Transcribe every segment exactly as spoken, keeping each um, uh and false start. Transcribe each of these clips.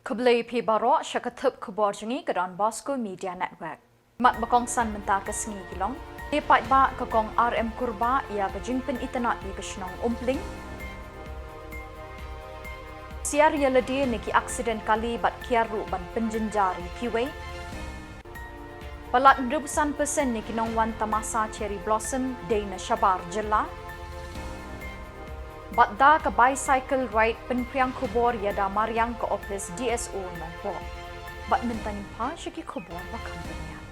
Khublei phi baroh sha ka thup khubor jong ngi ka Don Bosco Media Network. Mat ba kongsan mynta ka sngi ki long: Te paidbah ka Kong R M Kurbah ïa ka jingpynitynnad ïa ka shnong Umpling. Siar ïa lade na ki aksiden kali bad kiar ruh ban pynjynjar ïa kiwei. Palat hynriew san persen na ki nongwan tamasa Cherry Blossom dei na shabar jylla. Bad da ka bicycle ride pynpriang khubor ïa da mariang ka ophis D S O Nongpoh. Bad mynta ngin phai sha ki khubor ba kham bniah.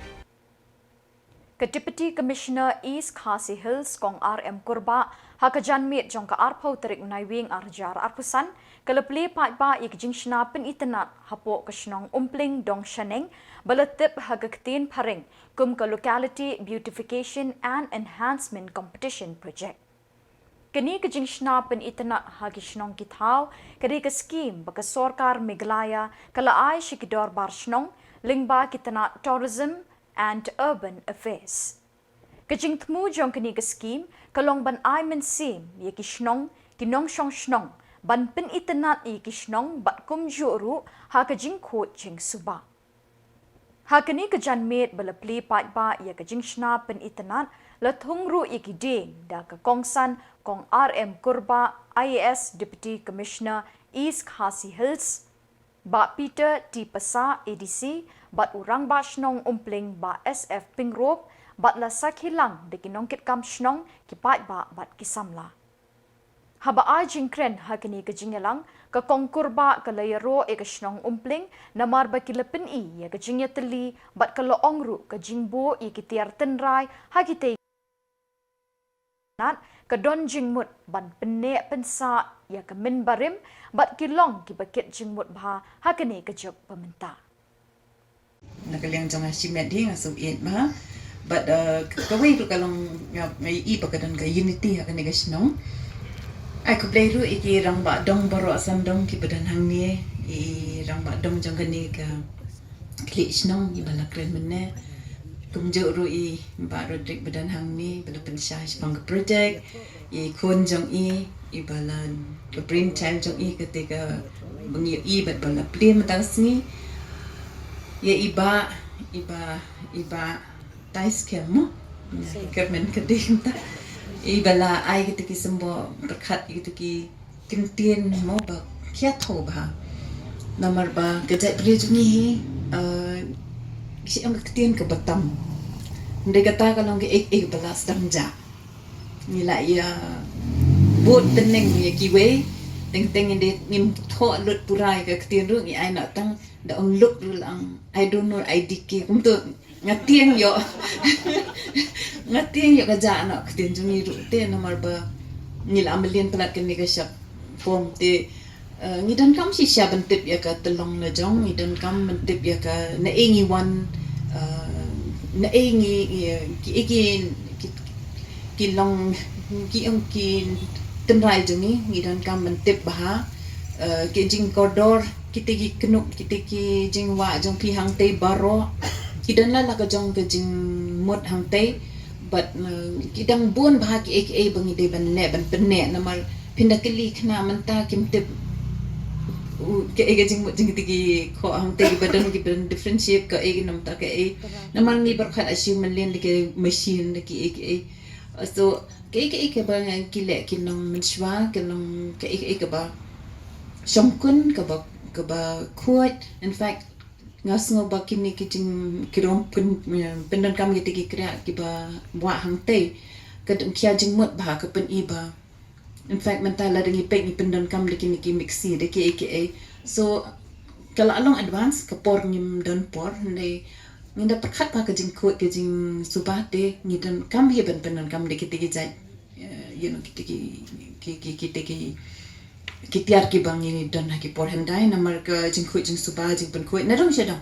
Ka Deputy Commissioner East Khasi Hills Kong R M Kurbah ha ka janmiet jong ka arphew tarik u Naiwieng arhajar arphew san ka la plie paidbah ïa ka jingshna pynitynnad hapoh ka shnong Umpling Dongshaneng ba la tip ha ka ktien phareng kum ka Locality Beautification and Enhancement Competition Project. Kane ka jingshna pynitynnad ha ki shnong ki thaw ka dei ka skhim ba ka sorkar Meghalaya ka la ai sha ki dorbar shnong lyngba ki tnat Tourism and Urban Affairs. Ka jingthmu jong kane ka skhim ka long ban ai mynsiem ïa ki shnong, ki nongshong shnong ban pynitynnad ïa ki shnong bad kumjuh ruh ha ka jingkhuid jingsuba. Ha kane ka janmiet ba la plie paidbah ïa ka jingshna pynitynnad la thung ruh ïa ki dieng da ka kongsan Kong R M Kurbah, I A S Deputy Commissioner East Khasi Hills, Bah Peter T Passah, A D C, bad u Rangbah Shnong Umpling Bah S F Pyngrope, bad la sakhi lang da ki nongkitkam shnong, ki paidbah bad ki samla. Haba ai jingkren ha kane ka jingïalang, ka Kong Kurbah ka la ïaroh ïa ka shnong Umpling namar ba ki la pyni ïa ka jingïatylli bad ka la ong ruh ka jingbuh ïa ki tiar tynrai ha kitei nat ka don jingmut ban pynneh pynsah ïa ka mynbarim bad ki long kiba kit jingmut bha ha kane ka juk ba mynta. Na ka liang jong nga shimet hi nga sngewbha bad, eh, kawei ruh ka long nga, nga i ba ka don ka unity ha kane ka shnong. Ai khublei ruh ïa ki rangbah dong baroh san dong kiba don hangne, i rangbah dong jong kane ka khlieh shnong iba la kren mynne. Kumjuh ruh i Bah Roderick ba don hangne ba la pynshai shaphang ka project. I khun jong i, iba la, ka brainchild jong i kata ka bang i, i bad ba la plie mynta ka sngi. Ïa i Bah, i Bah, i Bah Tais Kem mo. Kem men ka dei mynta. Iba la ai kata ki symbol pyrkhat kata ki ktien mo ba khia thaw bha. Namar ba ka jaitbynriew jong ngi hi, eh, ki ong ka ktien kaba tam. Hynrei kata ka long kaei kaei ba la sdang ja. Ngi la ïa bud tneng ïa kiwei, teng teng ngi dei ngim thoh lut pura ïa ka ktien ruh ngi ai na tang da ong look ruh la ang, I don't know I D K kumto nga tieng ïoh. Nga tieng ïoh ka ja na ktien jong ngi ruh te namar ba ngi la mlien palat kane ka shap form te. Eh, ngi donkam shisha ban tip ïa ka tyllong la jong, ngi donkam ban tip ïa ka naei ngi wan, eh, naei ngi, eh, ki, ki, ki, ki long, ki ong ki tynrai jong ngi, ngi donkam ban tip bha, eh, ki jingkordor, kita ki kynuk, kita ki jingwah jong phi hangtei baroh, ki don la la ka jong ka jingmut hangtei, bad, eh, ki dang bun bha kiei kiei ba ngi dei ban leh ban pynneh namar phin da kylli khnang mynta kim tip, u, kaei ka jingmut jong kita ki khoh hangtei kiba don kiba don different shape kaei ki namar kaei. Namar ngi baroh khat ashu mlien da ki machine da kiei kiei. So kaei kaei kaba ngi leh ki nang mynshuwa ki nang kaei kaei kaba shongkun kaba, kaba khuid. In fact nga sngew ba kine ki jing ki ruh pyn, pyndonkam kita ki kriah kiba wah hangtei ka dang khia jingmut bha ka pyni ba. In fact mynta lada ngi peit ngi pyndonkam da kine ki mixi da kiei kiei. So ka la long advance, ka por ngim don por, hynrei ngi da pyrkhat ba ka jingkhuid ka jingsuba te ngi donkam hi ban pyndonkam da kita ki jait, eh, you know, kita ki, ki, ki, kita ki, ki tiar kiba ngi don ha ki por hyndai namar ka jingkhuid jingsuba jingpynkhuid na dong sha dong.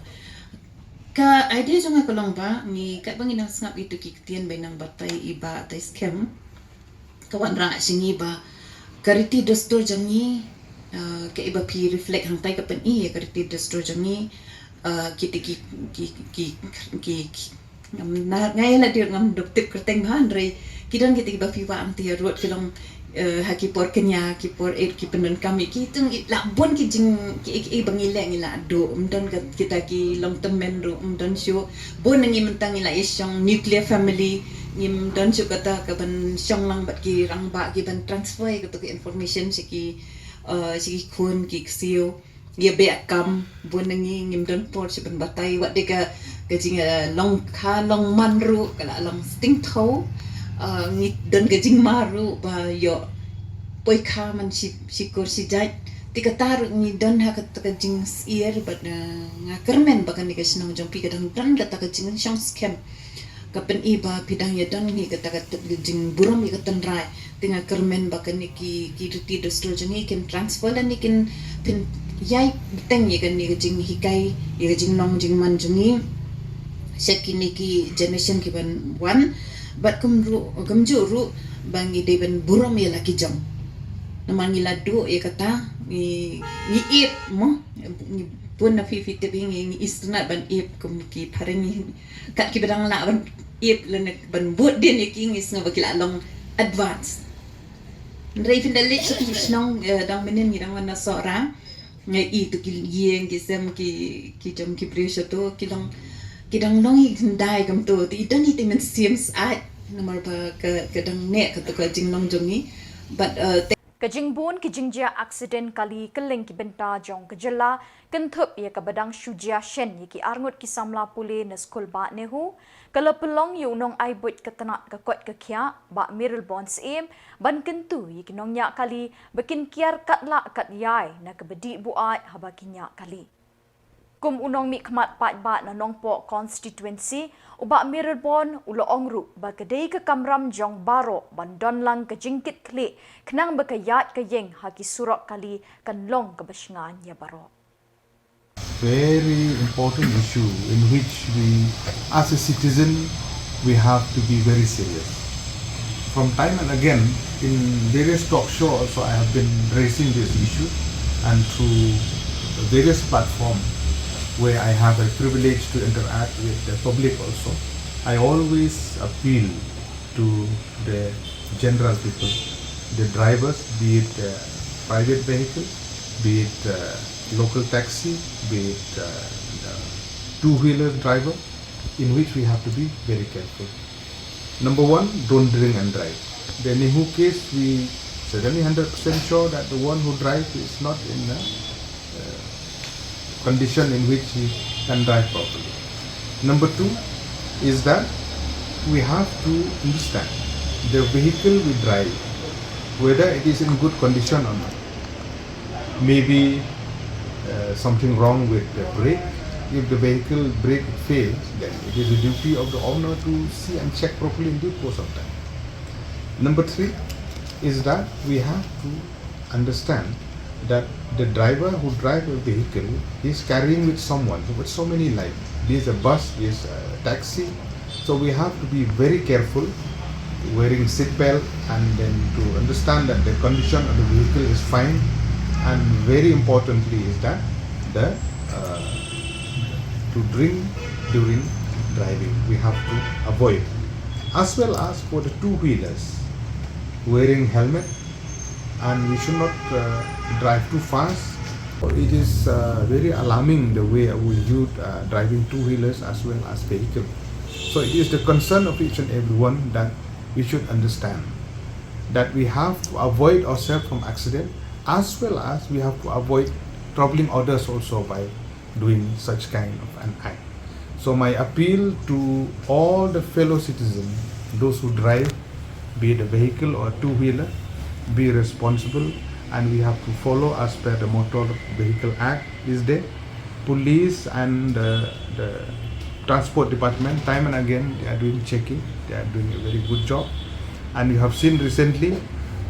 Ka idea jong nga ka long ba ngi katba ngi nang sngap ïa kita ki ktien ba nang batai i Bah Tais Kem. Ka wanrah sha ngi ba ka riti dustur jong ngi, eh, kaei ba phi reflect hangtai ka pyni ïa ka riti dustur jong ngi, eh, kita ki, ki, ki, ki, ki, ngam na, nga ïa la dei ngam duk tip kyrteng bha hynrei ki don kita kiba phi wah hangtai ruh ki long Eh, ha ki por kñia, ki por Eid, ki pyndonkam ïa ki, tang i la bun ki jing, ki, ki, ki ba ngi leh ngi la duh, ym don ka, kita ki longtymmen ruh, ym don shuh. Bun na ngi mynta ngi la ïa shong nuclear family, ngim don shuh kata ka ban shong lang bad ki rangbah, ki ban transfer ïa kata ka information sha ki, eh, sha ki khun ki ksiew. Ïa beh kam, bun na ngi ngim don por shuh ban batai, wat de ka, ka jing, eh, long kha long man ruh, ka la long sting thaw, eh, ngi don ka jingma ruh ba ïoh poi kha man shi, shi kur shi jait. Te kata ruh ngi don ha kata ka jingsyier, bad, eh, nga kyrmen ba kane ka shnong jong phi ka dang don kata ka jingshong skhem. Ka pyni ba phi dang ïa don hi kata ka t-, jingburom ïa ka tynrai. Te nga kyrmen ba kane ki, ki riti dustur jong ngi kin transfer lane kin pynïaid bteng ïa kane ka jinghikai, ïa ka jinglong jingman jong ngi sha kine ki generation ki ban wan. Bad kumjuh, kumjuh ruh ba ngi dei ban burom ïa la ki jong. Namar ngi la duh ïa kata, ngi, ngi ïeit mo, ngi bun na phi phi tip ngi, ngi itynnad ban ïeit kum ki phareng ngi. Kat kiba dang lah ban ïeit lane ban bud dien ïa ki ngi sngew ba ki la long advance. Hynrei phin da leit sha ki shnong, eh, dang mynnin ngi dang wan na Sohra. Nga i tu ki ïing ki sem ki, ki jong ki briew sha tu, ki long, ki dang long i khyndai kumtu. Te i don i te mynsiem syaid. Namar ba ka, ka dang neh katu ka jinglong jong ngi. Bad, eh, te Ka jingbun ki jingjia aksiden kali kylleng ki bynta jong ka jylla, kynthup ïa kaba dang shu jia shen ïa ki arngut ki samla pule na skul Bah Nehu, ka la pynlong ïa u nongai buit ka tnat ka koit ka khiah, Bah Mayralborn Syiem, ban kyntu ïa ki nongñiah kali ba kin kiar katlah katïai na kaba dih buaid haba ki ñiah kali. Kum u nongmihkhmat paidbah na Nongpoh constituency, u Bah Mayralborn u la ong ruh ba ka dei ka kamram jong baroh ban don lang ka jingkitkhlieh khnang ba ka ïaid ka ïeng ha ki surok kali kan long kaba shngaiñ ïa baroh. Very important issue in which we, as a citizen, we have to be very serious. From time and again, in various talk shows also, I have been raising this issue, and through various platform where I have a privilege to interact with the public also, I always appeal to the general people, the drivers, be it, uh, private vehicle, be it, uh, local taxi, be it, uh, uh, two-wheeler driver, in which we have to be very careful. Number one, don't drink and drive. The Nehu case, we certainly hundred percent sure that the one who drives is not in a, uh, condition in which he can drive properly. Number two is that we have to understand the vehicle we drive, whether it is in good condition or not. Maybe, uh, something wrong with the brake. If the vehicle brake fails, then it is the duty of the owner to see and check properly in due course of time. Number three is that we have to understand that the driver who drive a vehicle is carrying with someone with so many life. Be it a bus, be it a taxi. So we have to be very careful wearing seat belt, and then to understand that the condition of the vehicle is fine. And very importantly is that the, uh, to drink during driving, we have to avoid. As well as for the two-wheelers, wearing helmet, and we should not, uh, drive too fast. It is, uh, very alarming the way our youth are driving two-wheelers as well as vehicle. So it is the concern of each and everyone that we should understand that we have to avoid ourselves from accident, as well as we have to avoid troubling others also by doing such kind of an act. So my appeal to all the fellow citizens, those who drive, be it a vehicle or two-wheeler, be responsible, and we have to follow as per the Motor Vehicle Act is there. Police and, uh, the transport department, time and again, they are doing checking. They are doing a very good job. And you have seen recently,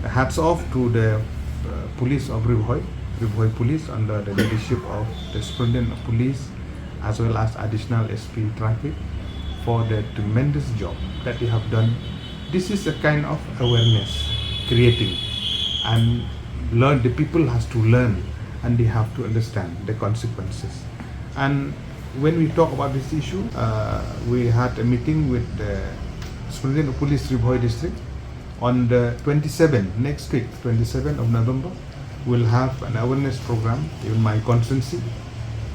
hats off to the, uh, police of Ri Bhoi, Ri Bhoi Police under the leadership of the Superintendent of Police as well as Additional S P Traffic for the tremendous job that they have done. This is a kind of awareness creating, and learn, the people has to learn and they have to understand the consequences. And when we talk about this issue, uh, we had a meeting with the Superintendent of Police, Ri Bhoi District, On the twenty-seventh, next week, twenty-seventh of November, we'll have an awareness program in my constituency,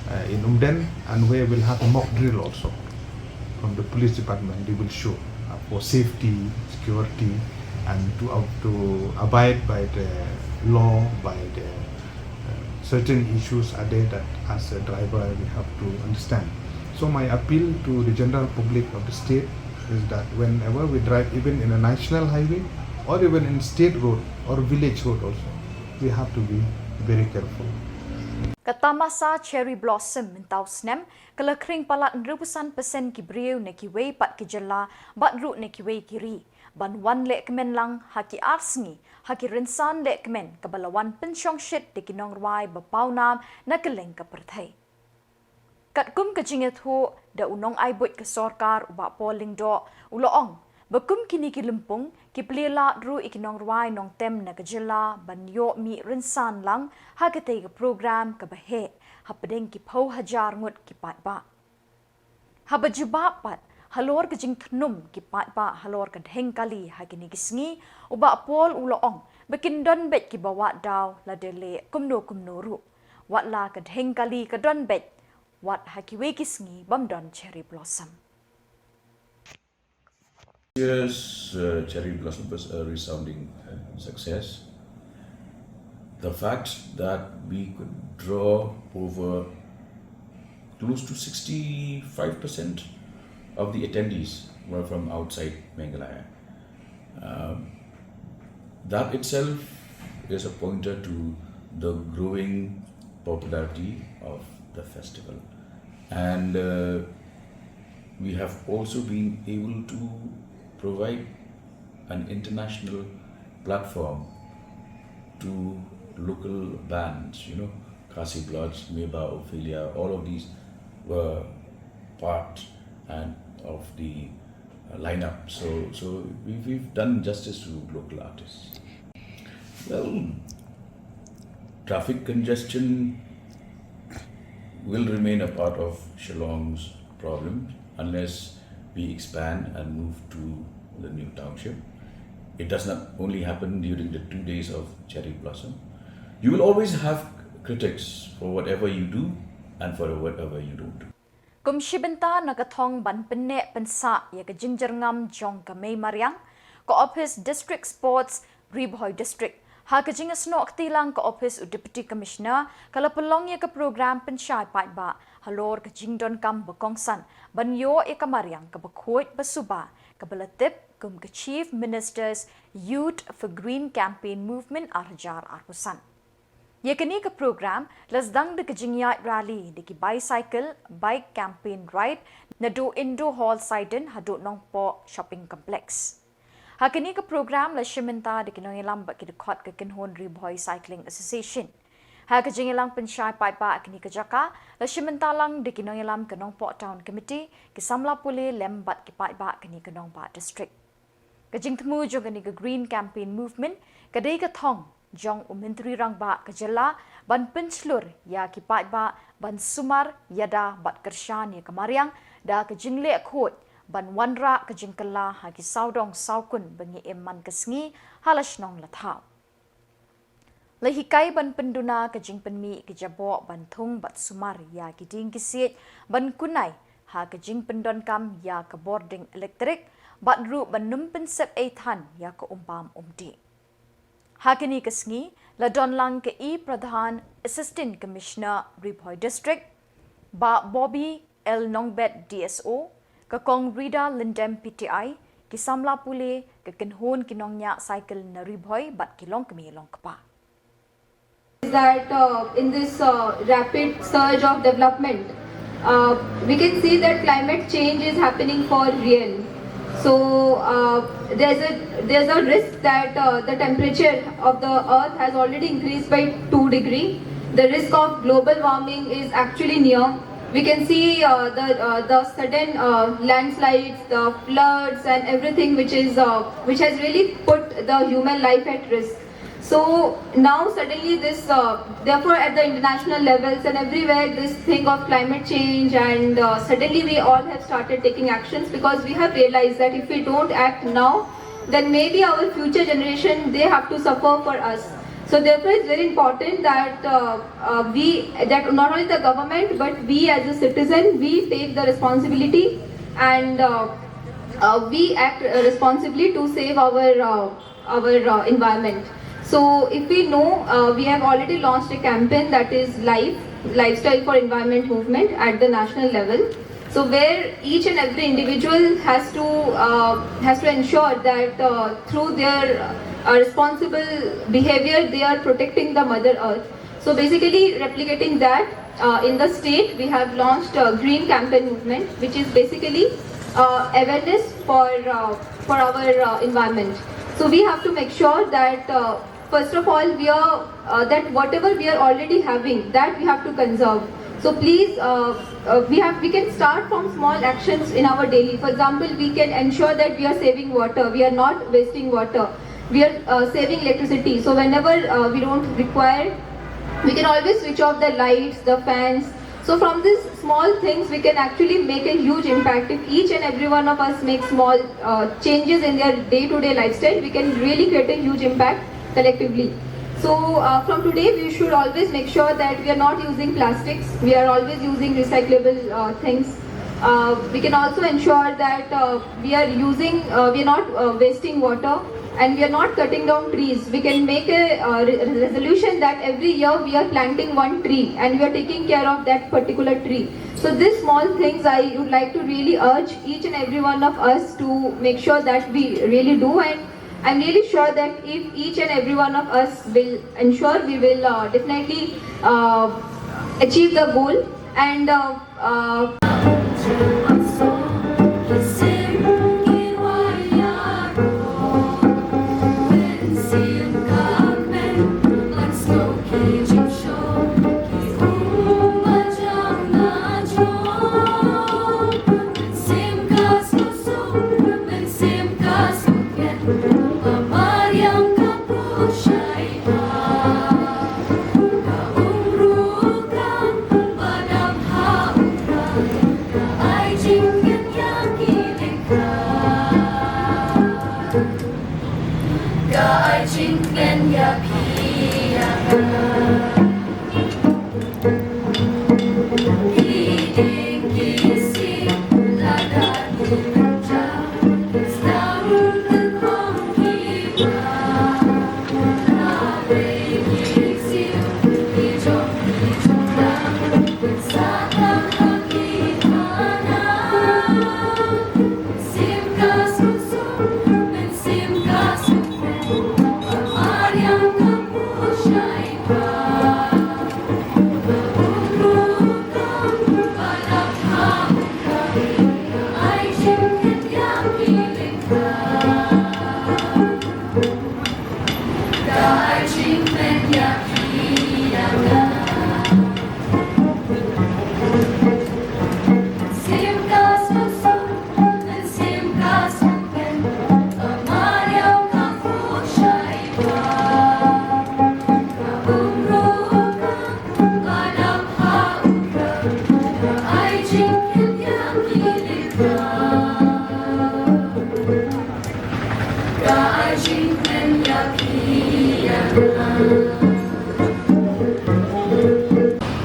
uh, in Umden, and where we'll have a mock drill also from the police department. They will show, uh, for safety, security, and to, uh, to abide by the law, by the, uh, certain issues are there that as a driver we have to understand. So my appeal to the general public of the state is that whenever we drive, even in a national highway or even in state road or village road also, we have to be very careful. Ka tamasa Cherry Blossom mynta u snem ka la khring palat hynriew phew san percent ki briew na kiwei pat ki jylla bad ruh na kiwei ki ri ban wan lehkmen lang ha ki ar sngi ha ki rynsan lehkmen kaba la wan pynshongshit da ki nongrwai ba pawnam na kylleng ka pyrthei. Katkum ka jingïathuh da u nongai buit ka sorkar u Bah Paul Lyngdoh, u la ong ba kum kine ki lympung ki plie lad ruh ïa ki nongrwai nongtem na ka jylla ban ïoh mih rynsan lang ha katei ka program kaba heh hapdeng ki phew hajar ngut ki paidbah. Haba jubab pat halor ka jingthnum ki paidbah halor ka dheng kali ha kine ki sngi, u Bah Paul u la ong ba kin don beit kiba wad daw lada leh kumno kumno ruh. Wat la ka dheng kali ka don beit, wat ha kiwei ki sngi bym don Cherry Blossom. Yes, uh, Cherry Blossom was a resounding, uh, success. The fact that we could draw over close to sixty-five percent of the attendees were from outside Meghalaya. Um, that itself is a pointer to the growing popularity of the festival. And, uh, we have also been able to provide an international platform to local bands, you know, Khasi Bloods, Meba, Ophelia, all of these were part and of the, uh, lineup. So, so we've, we've done justice to local artists. Well, traffic congestion will remain a part of Shillong's problem unless we expand and move to the new township. It does not only happen during the two days of Cherry Blossom. You will always have critics for whatever you do and for whatever you don't do. Kum shi bynta na ka thong ban pynneh pynsah ïa ka jingjyrngam jong ka mei mariang, ka ophis District Sports, Ri Bhoi District, ha ka jingïasnoh kti lang ka ophis u Deputy Commissioner, ka la pynlong ïa ka program pynshai paidbah halor ka jingdonkam ba kongsan ban ïoh ïa ka mariang kaba khuid ba suba, kaba la tip kum ka Chief Minister's Youth for Green Campaign Movement ar hajar arphew san. Ïa kane ka program la sdang da ka jingïaid rally da ki bicycle, bike campaign ride, naduh Indo Hall Saiden haduh Nongpoh Shopping Complex. Ha kane ka program la shim bynta da ki nongïalam bad ki dkhot ka kynhun Ri Bhoi Cycling Association. Ha ka jingïalang pynshai paidbah kane ka jaka la shim bynta lang da ki nongïalam ka Nongpoh Town Committee, ki samla pule lem bad ki paidbah kane ka nongbah district. Ka jingthmu jong kane ka Green Campaign Movement ka dei ka thong jong u Myntri Rangbah ka jylla ban pynshlur ïa ki paidbah ban sumar, ïada bad kyrshan ïa ka mariang da ka jingleh khuid ban wanrah ka jingkylla ha ki sawdong sawkun ba ngi im man ka sngi ha la shnong la thaw. La hikai ban pynduna ka jingpynmih ki jaboh ban thung bad sumar ïa ki dieng ki siej ban kunai ha ka jingpyndonkam ïa ka bording elektrik bad ruh ban nym pynsep ei than ïa ka um bam um dih. Ha kane ka sngi la don lang ka E Pradhan, Assistant Commissioner, Ri Bhoi District, Bah Bobby L Nongbet, D S O, ka Kong Rida Lyndem, P T I, ki samla pule, ka kynhun ki nongñiah cycle na Ri Bhoi bad ki longkmie longkpa. Is that uh, in this uh, rapid surge of development, uh, we can see that climate change is happening for real. So uh, there's a there's a risk that uh, the temperature of the earth has already increased by two degree. The risk of global warming is actually near. We can see uh, the uh, the sudden uh, landslides, the floods, and everything which is uh, which has really put the human life at risk. So now suddenly this, uh, therefore at the international levels and everywhere, this thing of climate change, and uh, suddenly we all have started taking actions because we have realized that if we don't act now, then maybe our future generation, they have to suffer for us. So therefore, it's very important that uh, uh, we, that not only the government, but we as a citizen, we take the responsibility and uh, uh, we act uh, responsibly to save our uh, our uh, environment. So if we know, uh, we have already launched a campaign, that is Life, Lifestyle for Environment movement at the national level. So where each and every individual has to uh, has to ensure that uh, through their uh, responsible behavior, they are protecting the mother earth. So basically replicating that, uh, in the state we have launched a green campaign movement, which is basically uh, awareness for uh, for our uh, environment. So we have to make sure that uh, first of all we are uh, that whatever we are already having, that we have to conserve. So please, uh, uh, we have we can start from small actions in our daily. For example, we can ensure that we are saving water, we are not wasting water, we are uh, saving electricity. So whenever uh, we don't require, we can always switch off the lights, the fans. So from these small things, we can actually make a huge impact. If each and every one of us make small uh, changes in their day-to-day lifestyle, we can really create a huge impact collectively. So uh, from today, we should always make sure that we are not using plastics. We are always using recyclable uh, things. Uh, we can also ensure that uh, we are using, uh, we are not uh, wasting water, and we are not cutting down trees. We can make a uh, re- resolution that every year we are planting one tree and we are taking care of that particular tree. So these small things I would like to really urge each and every one of us to make sure that we really do, and I'm really sure that if each and every one of us will ensure, we will uh, definitely uh, achieve the goal. And uh, uh,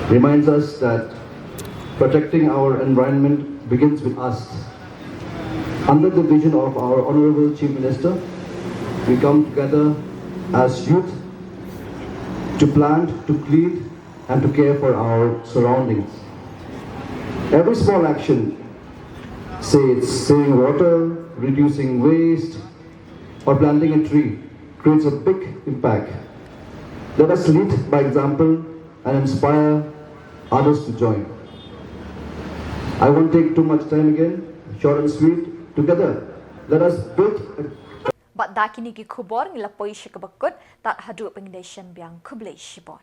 reminds us that protecting our environment begins with us. Under the vision of our Honorable Chief Minister, we come together as youth to plant, to clean, and to care for our surroundings. Every small action, say it's saving water, reducing waste, or planting a tree, creates a big impact. Let us lead by example and inspire others to join. I won't take too much time again, short and sweet. Together, let us build a Bad da kine ki khubor ngi la poi sha kaba kut, tad haduh ban ïa shem biang, khublei shibun.